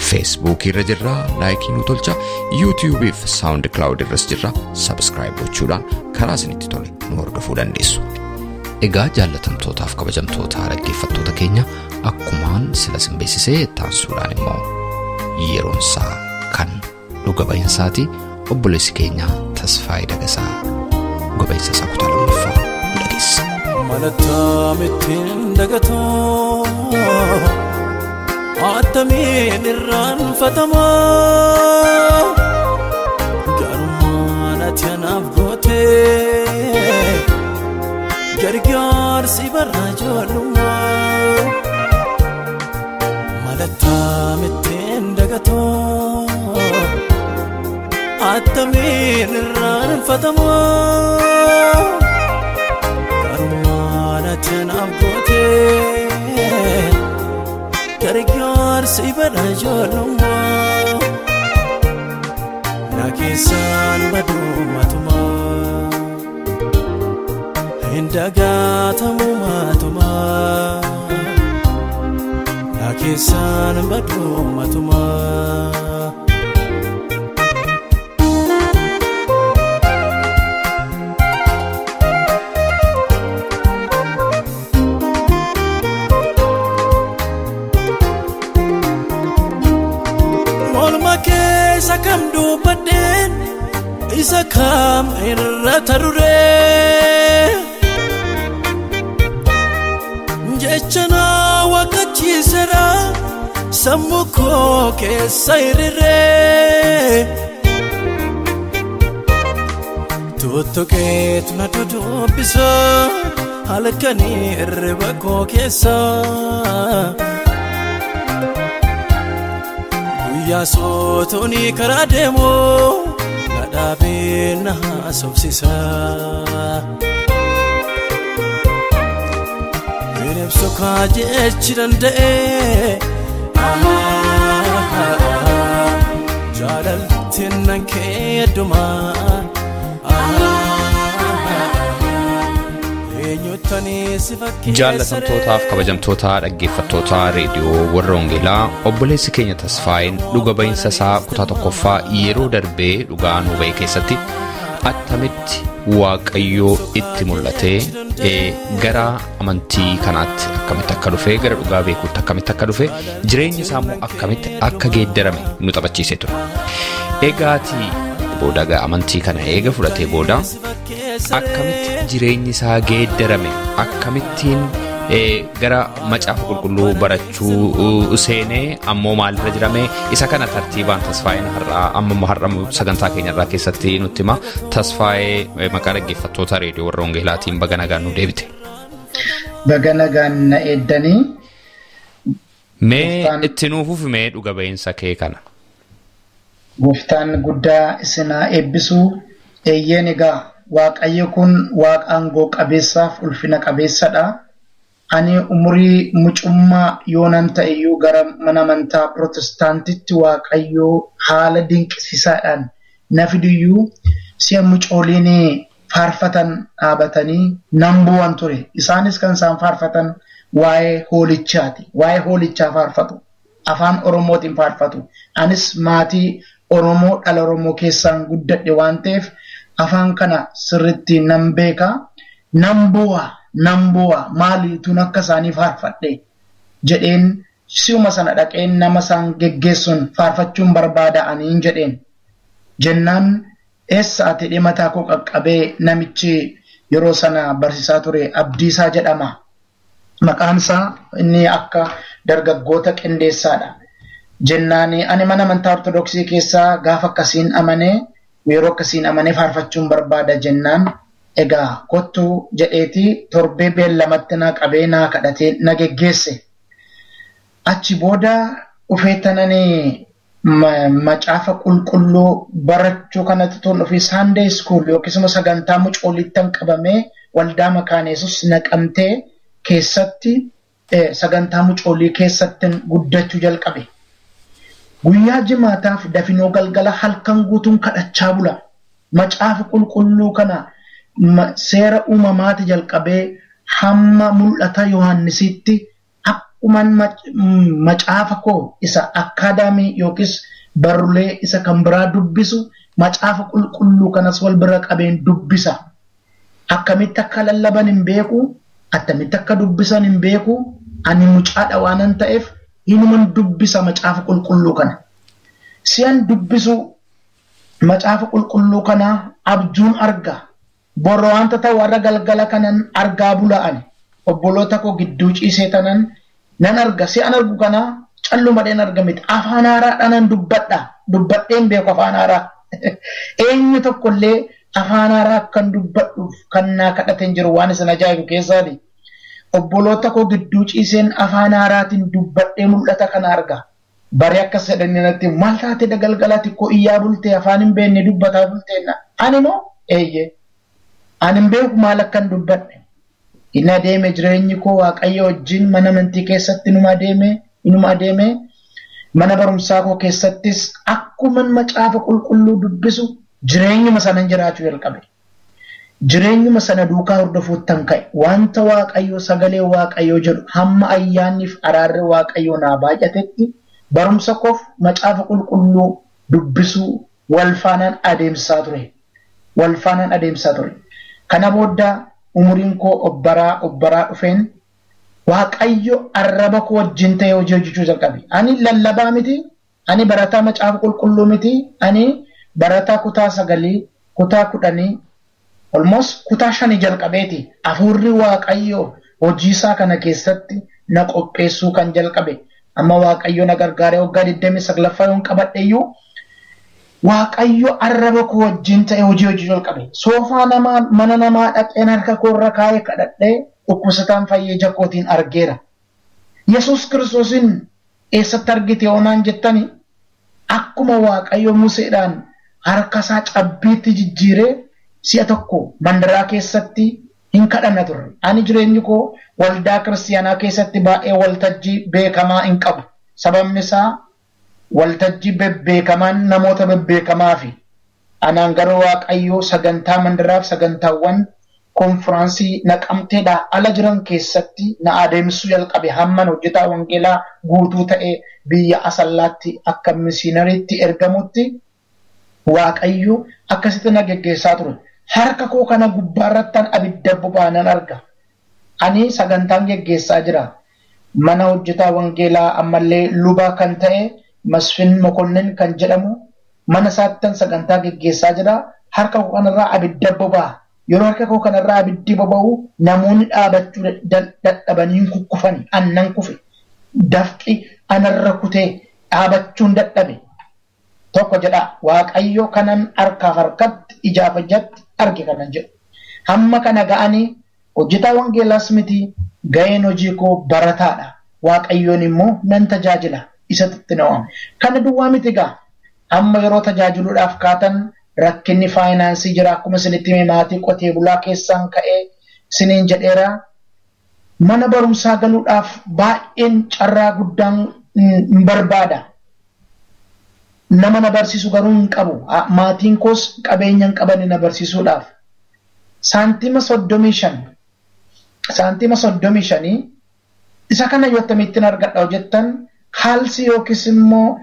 Speaker 1: Facebook irra jirra, laayikii nu tolcha, YouTube fi SoundCloud irras jirra, subscribe gochuudhaan karaa isinitti tole nu hordofuu dandeessu. Egaa jaallatamtootaaf kabajamtoota dhaggeeffattoota keenya, akkumaan sila isin beeksisee taasisuudhaan immoo yeroon isaa kan dhuga ba'iinsaati. Obboleessi keenya Tasfaayee Dagasaa dhuga ba'iinsa isaa kutaa lammaffaa nu dhageessisa.
Speaker 5: Malattaa ittiin dagatoo attamiin irraanfatamaa garummaan ati anaaf gootee gargaarsi bara ijoollummaa. Malattaa ittiin dagatoo attamiin irraanfatamaa garummaan ati anaaf gootee gargaarsi bara ijoollummaa na keessaan baduu matumaa hin dagatamu matumaa na keessaan baduu matumaa. Morma keessa kam dubbadheen isa kam irra taruree jecha na waqachiiseera sammuu koo keessa hiriiree tuttuqeetu na dudubbisa halkanii hirriba koo keessa. Guyyaa sootuuni karaa deemu na dhaabee na haasofsiisa. Bineensa kaajechi danda'e jaalaltiin nan keeddumaa eenyuttanii si fakkeessa.
Speaker 1: Jaallatamtootaaf kabajamtoota dhaggeeffattoota reediyoo warra Wangeelaa, obboleessi keenya Tasfaayeen dhuga ba'iinsa isaa kutaa tokkoffaa yeroo darbee dhugaa nuu ba'e keessatti attamitti Waaqayyoo itti mul'atee gara amantii kanaatti akkamitti akka dhufe, gara dhugaa beekuutti akkamitti akka dhufe, jireenyi isaa immoo akkamitti akka geeddarame nu taphachiisee ture. Egaatii booda amantii kana eega fudhatee booda akkamitti jireenyi isaa geeddarame, akkamittiin gara macaafa qulqulluu barachuu seenee ammoo maalirra jirame isa kana tartiibaan Tasfaayeen har'aa amma har'a sagantaa keenya irraa keessatti nutti hima. Tasfaayee maqaa dhaggeeffattoota reediyoo warra Wangeelaatiin baga nagaan nu deebite.
Speaker 2: Baga nagaan na eeddanii.
Speaker 1: Mee itti nuuf mee dhuga ba'iinsa kee kana.
Speaker 2: Gooftaan guddaa isin haa eebbisu. Eeyyeen egaa Waaqayyo kun waaqa aangoo qabeessaaf ulfina qabeessadha. Ani umurii mucummaa yoonan ta'e iyyuu gara mana amantaa Pirootestaantitti Waaqayyo haala dinqisiisaadhaan na fiduyyuu si'a mucooliin faarfatan dhaabatanii nan bu'an ture. Isaanis kan isaan faarfatan waa'ee hoolichaati. Waa'ee hoolichaa faarfatu. Afaan Oromootiin faarfatu. Anis maatii Oromoo dhala Oromoo keessaan guddadhe waan ta'eef afaan kana sirriitti nan beeka. Nan bu'a. Nan bu'a maaliituun akka isaanii faarfadhe jedheen si'uma sana dhaqeen nama isaan geggeessuun faarfachuun barbaada aniin jedheen. Jennaan eessa ati dhimma mataa koo qaqqabee namichi yeroo sana barsiisaa ture Abdiisaa jedhama. Maqaan isaa inni akka dargaggoota qindeessaadha. Jennaan ani mana amantaa Ortodoksii keessaa gaafa akkasiin amanee yeroo akkasiin amanee faarfachuun barbaada jennaan. Egaa kottu jedheeti torbee beellamatti na qabee na kadhatee na geggeesse. Achi booda dhufee tananii macaafa qulqulluu barachuu kanatti tun dhufee Sunday school yookiis immoo sagantaa mucoolittan qabamee waldaa Makaana Yesuus naqamtee keessatti sagantaa mucoolii keessatti guddachuu jalqabe. Guyyaa jimaataaf dafinoo galgala halkan guutuun kadhachaa bula. Macaafa qulqulluu kana seera uumamaati jalqabee hamma mul'ata Yohaannisitti akkuman macaafa koo isa akkaadaamii yookiis barrulee isa kan biraa dubbisu macaafa qulqulluu kanas wal bira qabeen dubbisa. Akkamitti akka lallaban hin beeku, attamitti akka dubbisan hin beeku, ani mucaadha waanan ta'eef inuman dubbisa macaafa qulqulluu kana. Si'an dubbisu macaafa qulqulluu kana abjuun arga. Borro wanta ta'u warra galgala kanan argaa bula'an obboloota koo gidduu ciisee tanan nan arga. Si'an argu kana callumadheen arga miti. Afaan haaraadhaan dubbadha. Dubbadheen beeku afaan haaraa. Eenyu tokkollee afaan haaraa akkan dubbadhuuf kan naa kadhateen jiru waan isin ajaa'ibu keessaati. Obboloota koo gidduu ciiseen afaan haaraatiin dubbadhee mul'ata kana arga. Bari akkas jedhanii natti maal taate galgala xiqqoo iyyaa bultee afaan hin beekne dubbataa bulteenna. Ani moo eeyyee. Ani hin beeku maal akkan dubbadhe. Inni adeeme jireenyi koo Waaqayyo wajjin mana amantii keessatti inuma adeeme mana barumsaa koo keessattis akkuman macaafa qulqulluu dubbisu jireenyuma sanan jiraachuu jalqabe. Jireenyuma sana duukaa hordofuuttan ka'e. Wanta Waaqayyo sagalee Waaqayyoo jedhu hamma ayyaanniif araarri Waaqayyoo naa baay'atetti barumsa koof macaafa qulqulluu dubbisuu wal faanaan adeemsaa ture. Wal faanaan adeemsaa ture. Kana booda umuriin koo obbaraa dhufeen Waaqayyo arraba koo wajjin ta'ee hojii hojjechuu jalqabe. Ani lallabaa miti, ani barataa macaafa qulqulluu miti, ani barataa kutaa 9, kutaa 10, almost kutaa 5 jalqabeeti. Hafuurri Waaqayyo hojii isaa kana keessatti na qopheessuu kan jalqabe. Amma Waaqayyo na gargaaree waggaa 29 yoon qabadhe iyyuu Waaqayyo arraba koo wajjin ta'ee hojii hojii jalqabe. Soofaa namaa mana namaa dhaqeen harka koo irra kaa'ee kadhadhee dhukkubsataan fayyee jakootiin argeera. Yesuus Kiristoosin eessatti argite yoonaan jettani akkuma Waaqayyo Museedhaan harka isaa cabbiitti jijjiiree si'a tokko mandaraa keessatti hin kadhanna turre. Ani jireenyi koo waldaa kiristiyaanaa keessatti baay'ee waltajjii beekamaa hin qabu. Sababni isaa waltajjii bebbeekamaan namoota bebbeekamaa fi anaan garuu Waaqayyoo sagantaa mandaraaf sagantaawwan konfiraansii naqamteedhaa ala jiran keessatti na adeemsisuu jalqabe. Hamman hojjetaa wangeelaa guutuu ta'ee biyya Asallaatti akka misiinariitti ergamutti Waaqayyo akkasitti na geggeessaa ture. Harka koo kana gubbaarrattan abidda boba'aa arga. Ani sagantaan geggeessaa jira. Mana hojjetaa wangeelaa ammallee luba kan ta'e Masfin Mokonnin kan jedhamu mana isaattan sagantaa geggeessaa jira. Harka koo kanarraa abidda boba'a. Yeroo harka koo kanarraa abiddi boba'u namoonni dhaabachuu dadhabanii kukkufani. Annan kufe. Dafqi anarra kutee dhaabachuun dadhabe. Tokko jedha Waaqayyo kanan harkaaf harkatti ijaaf ijatti arge kanan jedhu. Hamma kana ga'anii hojjetaa wangeelaas miti ga'een hojii koo barataadha. Waaqayyoon immoo nan tajaajila isatti na waame. Kana duwwaa miti gaa amma yeroo tajaajiluudhaaf kaatan rakkinni faayinaansii jira akkuma isinitti hime maatii qotee bulaa keessaan ka'ee isiniin jedheera. Mana barumsaa galuudhaaf baay'een carraa guddaan hin barbaada. Nama na barsiisu garuu hin qabu. Maatiin koos qabeenya hin qaban na barsiisuudhaaf. Saantima 35. Saantima 35 isa kana yoo akkamittiin argadha jettan kaalsii yookiis immoo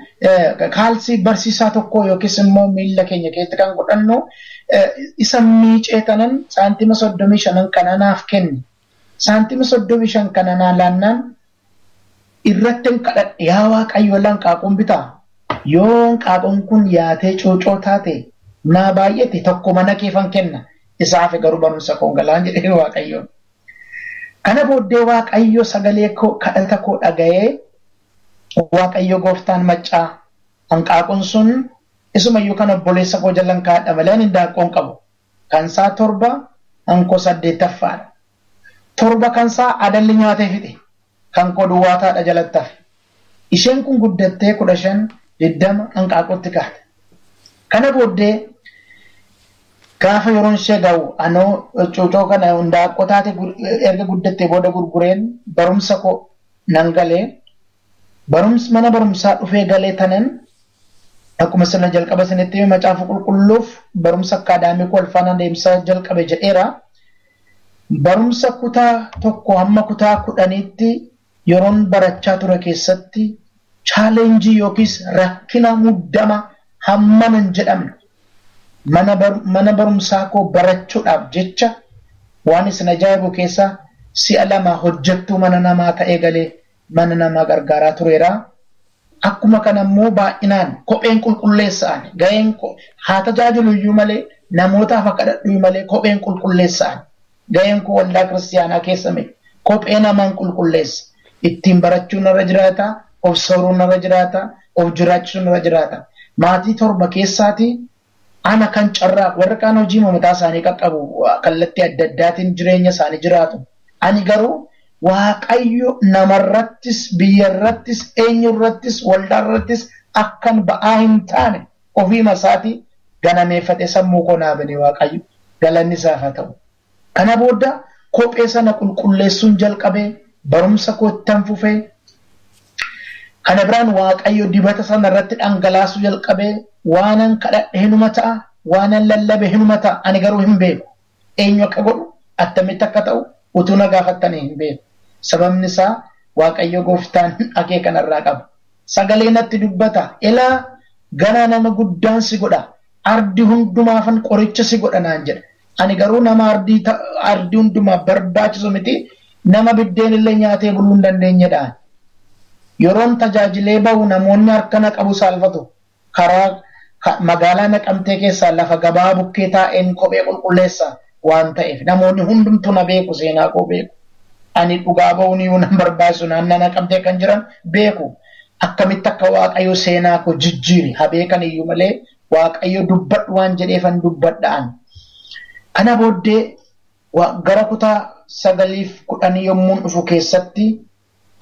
Speaker 2: kaalsii barsiisaa tokko yookiis immoo miilla keenya keessatti kan godhannu isa miicee tanan saantima 35 kana naaf kenni. Saantima 35 kana naa laannaan irratti hin kadhadhe yaa Waaqayyo hanqaaquun bitaa. Yoo hanqaaquun kun yaatee cuucoo taate naa baay'ate tokko mana keefan kenna. Isaaf garuu barumsa koon galaan jedhee Waaqayyoon. Kana booddee Waaqayyo sagalee koo kadhata koo dhaga'ee Waaqayyo gooftaan maccaa hanqaaquun sun isumayyuu kan obboleessa koo jalan kaadha malee ani hindaanqoon qabu. Kansaa 7 hankoo 8ffaadha. 7 kansaa adalli nyaatee fixe. Kan koo duwwaataadha jalatti hafe. Isheen kun guddattee 15 20 hanqaaquutti kaate. Kana booddee gaafa yeroon ishee ga'u anoo cuucoo kana hindaaqqoo taate erga guddattee booda gurgureen barumsa koo nan galee barumsa mana barumsaa dhufee galee tanan akkuma sirna jalqaba isinitti hime macaafa qulqulluuf barumsa akkaadaamii wal faana deemsa jalqabe jedheera. Barumsa kutaa 1 hamma kutaa 10tti yeroon barachaa ture keessatti chaalenjii yookiis rakkina muddama hammana hin jedhamne mana barumsaa koo barachuudhaaf jecha waan isin ajaa'ibu keessa si'a 2 hojjettuu mana namaa ta'ee galee mana namaa gargaaraa tureera. Akkuma kana immoo baay'inaan kopheen qulqulleessa'an ga'een haa tajaajilu iyyuu malee namootaaf akka dhadhu malee kopheen qulqulleessa'an ga'een koo waldaa kiristiyaanaa keessa miti kophee namaan qulqulleessa. Ittiin barachuun narra jiraata, of sooruun narra jiraata, of jiraachisuun narra jiraata. Maatii 7 keessaatii ana kan carraa warra kaan hojii mataa isaanii qaqqabu kallattii adda addaatiin jireenya isaanii jiraatu. Ani garuu Waaqayyo namarrattis biyyarrattis eenyurrattis waldaarrattis akkan ba'aa hin taane ofiima isaatii ganameeffatee sammuu koo naa bane Waaqayyo galanni isaaf haa ta'u. Kana booda kophee sana qulqulleessuun jalqabee barumsa koo ittan fufee kana biraan Waaqayyo dibata sana irratti dhangalaasuu jalqabee waanan kadhadhe hinuma ta'a, waanan lallabe hinuma ta'a, ani garuu hin beeku. Eenyu akka godhu, attamitti akka ta'u utuu na gaafattanii hin beeku. Sababni isaa Waaqayyo gooftaan akeeka kanarraa qaba. Sagalee natti dubbata. Ilaa ganaa nama guddaan si godha. Ardi hundumaafan qoricha si godha naan jedha. Ani garuu nama ardii hundumaaf barbaachisu miti. Nama biddeen illee nyaatee buluu hin dandeenyedha. Yeroon tajaajilee bahu namoonni harka na qabu saalfatu. Karaa magaalaa Naqamtee keessaa lafa gabaa bukkee taa'een kophee qulqulleessa waan ta'eef namoonni hundumtuu na beeku, seenaa koo beeku. Ani dhugaa ba'uun iyyuu nan barbaachisu naannoo Naqamtee kan jiran beeku. Akkamitti akka Waaqayyo seenaa koo jijjiire haa beekan iyyuu malee Waaqayyo dubbadhu waan jedheefan dubbadhaan. Kana booddee gara kutaa 9 fi 10 yommuu dhufu keessatti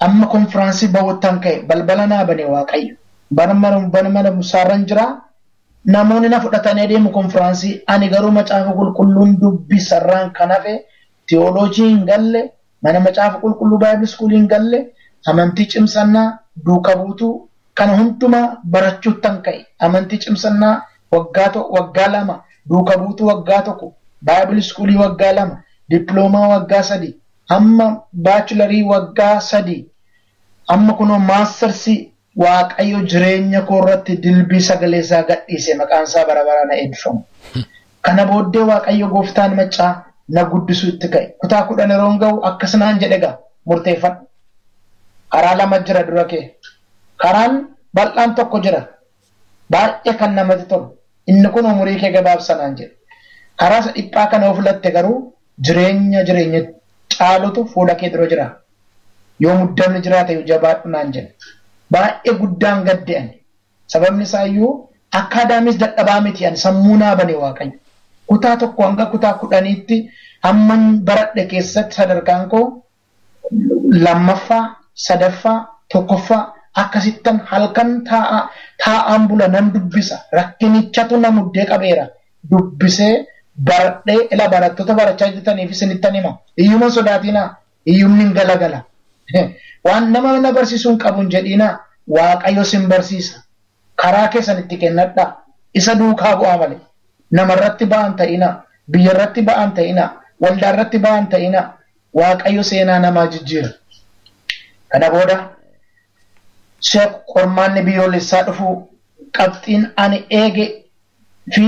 Speaker 2: amma konfiraansii ba'uuttan ka'e balbala naa bane Waaqayyo. Mana barumsaarran jira. Namoonni na fudhatanii deemu konfiraansii. Ani garuu macaafa qulqulluun dubbisarraan kan hafe tiyooloojii hin galle, mana macaafa qulqulluu baayibil iskuulii hin galle, amantii cimsannaa duuka buutuu kana hundumaa barachuuttan ka'e. Amantii cimsannaa waggaa 2, duuka buutuu waggaa 1, baayibil iskuulii waggaa 2, dippiloomaa waggaa 3, hamma baachilarii waggaa 3, amma kunoo maastarsii Waaqayyo jireenya koo irratti dilbii sagalee isaa gadhiise maqaan isaa bara baraan haa eebbifamu. Kana booddee Waaqayyo gooftaan maccaa na guddisuu itti ka'e. Kutaa 10 yeroon ga'u akkas naan jedhe gaa murteeffadhu. Karaa lama jira dura kee. Karaan bal'aan tokko jira. Baay'ee kan namatti tolu. Inni kun umurii kee gabaabsa naan jedhe. Karaa isa dhiphaa kana of filatte garuu jireenya caalutu fuula kee dura jira. Yoo muddamni jiraate jabaadhu naan jedhe. Baay'ee guddaan gadde ani. Sababni isaa iyyuu akkaadaamis dadhabaa miti ani sammuu naa bane Waaqayyo. Kutaa 1 hanga kutaa 10tti hamman baradhe keessatti sadarkaan koo 2ffaa, 3ffaa, 1ffaa akkasittan halkan taa'aan bula nan dubbisa. Rakkinichatu na muddee qabeera. Dubbisee baradhee ila barattoota barachaa jirtaniif isinittan hima. Hiyyuma sodaatinaa, hiyyumni hin galagala. Waan nama na barsiisuu hin qabu hin jedhinaa, Waaqayyo sin barsiisa. Karaa keessan itti kennadhaa. Isa duukaa bu'aa malee. Namarratti ba'an ta'inaa, biyyarratti ba'an ta'inaa, waldaarratti ba'an ta'inaa. Waaqayyo seenaa namaa jijjiira. Kana booda si'a qormaanni biyyoolessaa dhufu qabxiin ani eege fi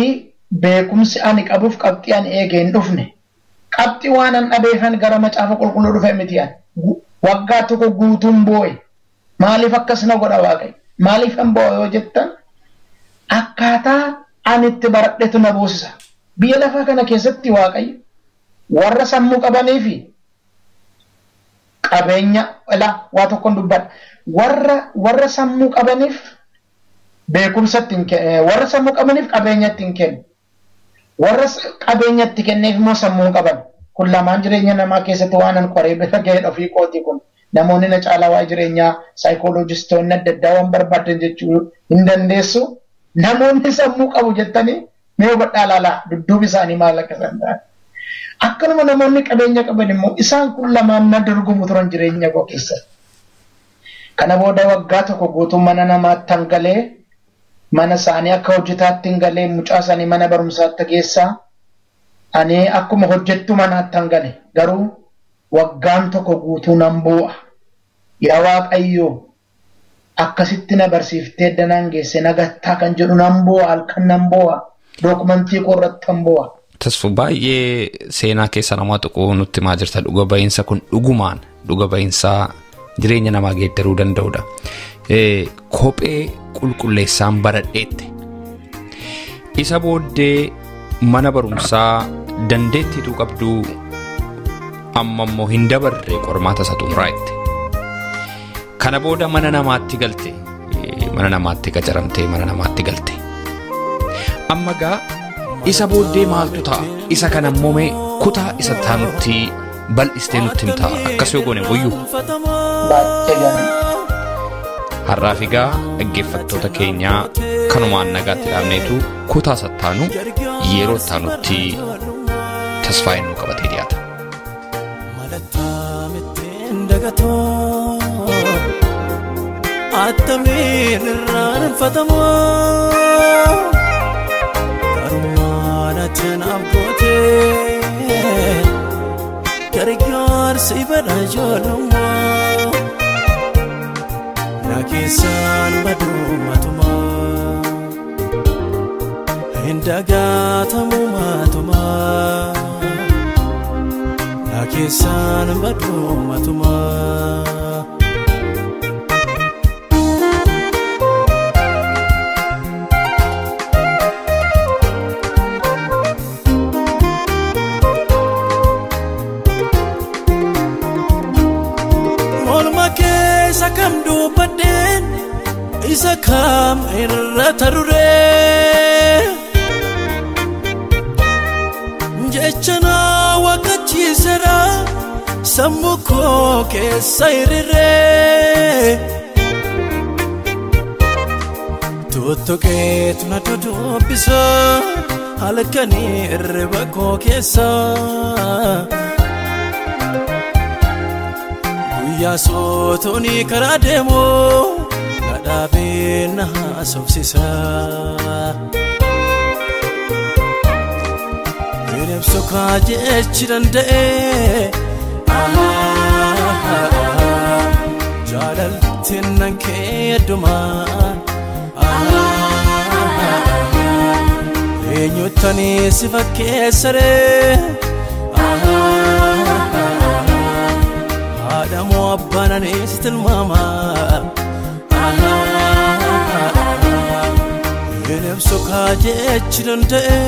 Speaker 2: beekumsi ani qabuuf qabxii ani eege hin dhufne. Qabxii waan an dhabeefan gara macaafa qulqulluu dhufe miti ani. Waggaa tokko guutuun boo'e. Maaliif akkas na godha Waaqayyo? Maaliif an boo'e yoo jettan akkaataa ani itti baradhetu na boosisa. Biyya lafaa kana keessatti Waaqayyo warra sammuu qabanii fi qabeenya waa tokkoon dubbadha. Warra sammuu qabaniif beekumsa ittiin warra sammuu qabaniif qabeenya ittiin kennu. Warra qabeenya itti kenneef immoo sammuu qaban. Kun lamaan jireenya namaa keessatti waan an qoree bira ga'e ofii kooti kun. Namoonni na caalaa waa'ee jireenyaa saayikooloojistoonni adda addaa waan barbaadan jechuu hin dandeessu. Namoonni sammuu qabu jettanii mee hubadhaa ilaalaa dudduubi isaanii maal akka isaan ta'an. Akkanuma namoonni qabeenya qaban immoo isaan kun lamaan na dorgomu turan jireenya koo keessatti. Kana booda waggaa tokko guutuu mana namaatti hangalee mana isaanii akka hojjetaatti hangalee mucaa isaanii mana barumsaatti geessaa ani akkuma hojjettu manaatti hangale garuu waggaan tokko guutuu nan boo'a. Yaa Waaqayyo akkasitti na barsiiftee danaan geesse nagattaa kan jedhu nan boo'a, halkan nan boo'a, dookumentii koo irratti nan boo'a.
Speaker 1: Tasfu baay'ee seenaa keessa namaa tuquu nutti himaa jirta. Dhuga ba'iinsa kun dhugumaan dhuga ba'iinsaa jireenya namaa geeddaruu danda'udha. Kophee qulqulleessaan baradheette. Isa booddee mana barumsaa dandeettiitu qabduu amma immoo hin dabarre qormaata isa xumuraa jette. Kana booda mana namaatti galte. Mana namaatti qacaramtee mana namaatti galte. Amma gaa isa booddee maaltu ta'a? Isa kana immoo mee kutaa isa taanutti bal'istee nutti himta. Akkas yoo goone wayyuu.
Speaker 2: Baay'ee gaarii.
Speaker 1: Har'aaf egaa dhaggeeffattoota keenyaa kanumaan nagaatti dhaabneetu kutaa isa taanu yeroo taanutti Tasfaayeen nu qabatee dhiyaata.
Speaker 5: Attamiin irraanfatamoo garummaan ati naaf gootee gargaarsi badha ijoollummaa na keessaan baduu matumaa hin dagatamu matumaa na keessaan baduu matumaa. Isa kam dubbadheen isa kam irra taruree jecha na waqachiiseera sammuu koo keessa hiriiree tuttuqeetu na dudubbisa halkanii hirriba koo keessa. Guyyaa sootooni karaa deemu na dhaabee na haasofsiisa. Bineensa jechi danda'e jaalaltiin nan keeddumaa eenyutti Eenyuttanii si fakkeessaree haadha moo abbaan ani si tilmaama hin ibsu kaa jechi danda'e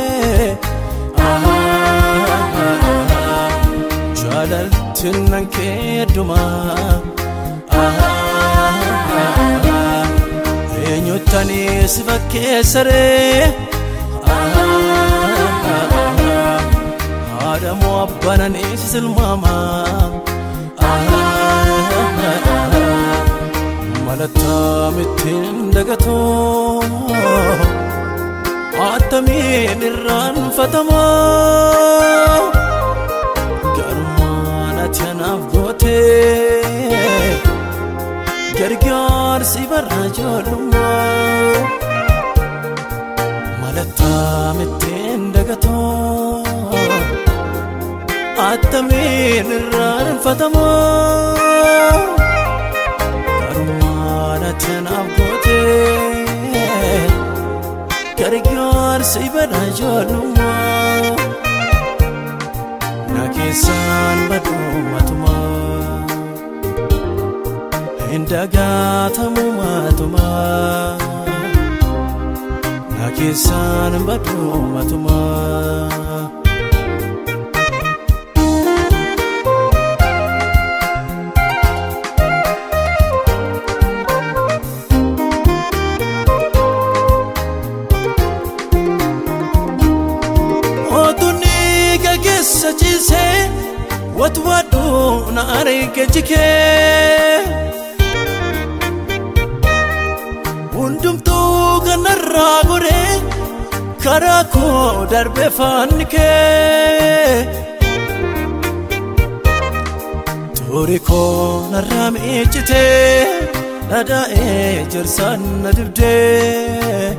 Speaker 5: jaalaltiin nan keeduma eenyuttanii si fakkeessaree haadha moo abbaan ani si tilmaama malattaa mittiin dagatoo attamiin irraanfatamaa garummaan ati anaaf gootee gargaarsi barra ijoollummaa malattaa mittiin dagatoo attamiin irraanfatamaa garummaan ati anaaf gootee gargaarsi barra ijoollummaa na keessaan baduu matumaa hin dagatamu matumaa na keessaan baduu matumaa. Watu na arge jikee hundumtuu kanarraa goree karaa koo darbe faanni kee Toori koo narraa miiccitee dhadhaa'ee jirsaan na dibdee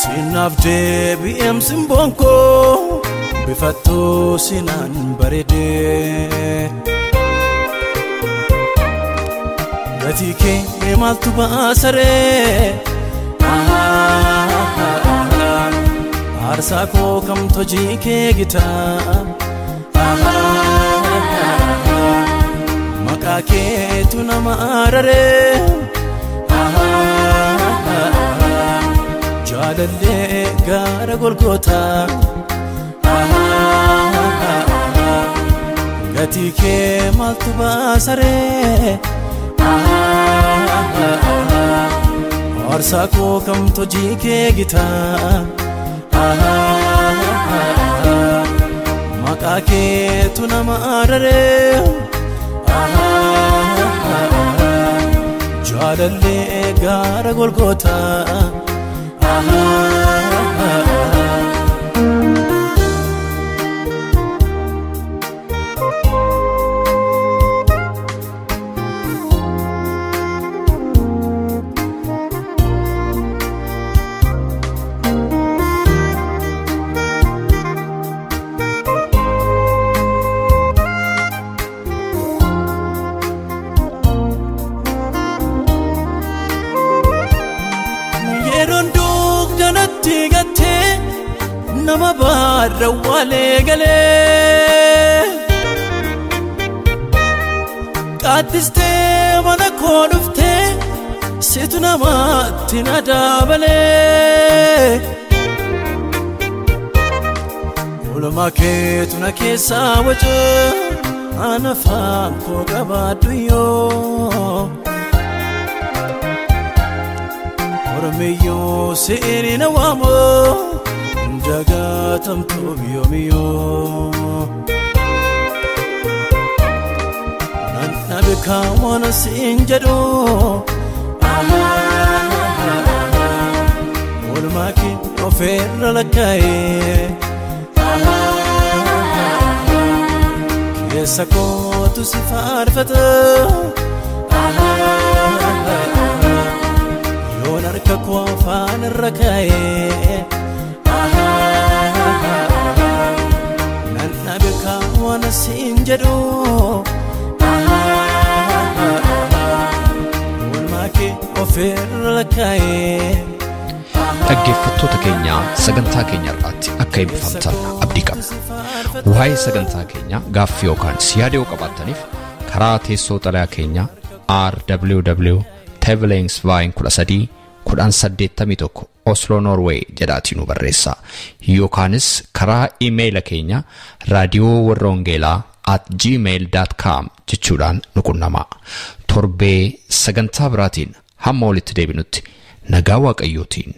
Speaker 5: Sinaaf deebi'eem simboon koo bifattuu sinaan bareedee Gatii kee maaltu baasaree aarsaa koo kamtu hojii kee gitaa maqaa keetu nama araree jaalallee gaara Golgootaa Gatii kee maaltu baasaree aarsaa koo kamtu hojii kee gitaa maqaa keetu nama araree jaalallee gaara Golgootaa. Nama baarra walee galee qaaddistee mana koo dhuftee situ namaatti na dabalee Oolmaa keetu na keessaa waca ana afaan koo qabaadhu yoo Oromiyyoo si'ini na waamoo Dagatamtu yoomiyyoo Nan dhabe kaawwan siin jedhu Oolmaa kee ofirra lakkaa'ee keessa kootu si faarfata yoon harka koo afaan irra kaa'ee Nan dhabe kaawwan siin jedhu Oolmaa kee ofirra lakkaa'ee.
Speaker 1: Dhaggeeffattoota keenya, sagantaa keenya irraatti akka eebbifamtan abdii qabna. Waa'ee sagantaa keenya gaaffii yookaan yaada yoo qabaattaniif karaa teessoo xalayaa keenya RWW Tevelingsveien 13 1081 Oslo, Norway jedhaatii nu barreessaa. Yookaanis karaa iimeeyila keenya raadiyoowarrawangeelaa@gmail.com jechuudhaan nu qunnamaa. Torbee sagantaa biraatiin hamma walitti deebinutti nagaa Waaqayyootiin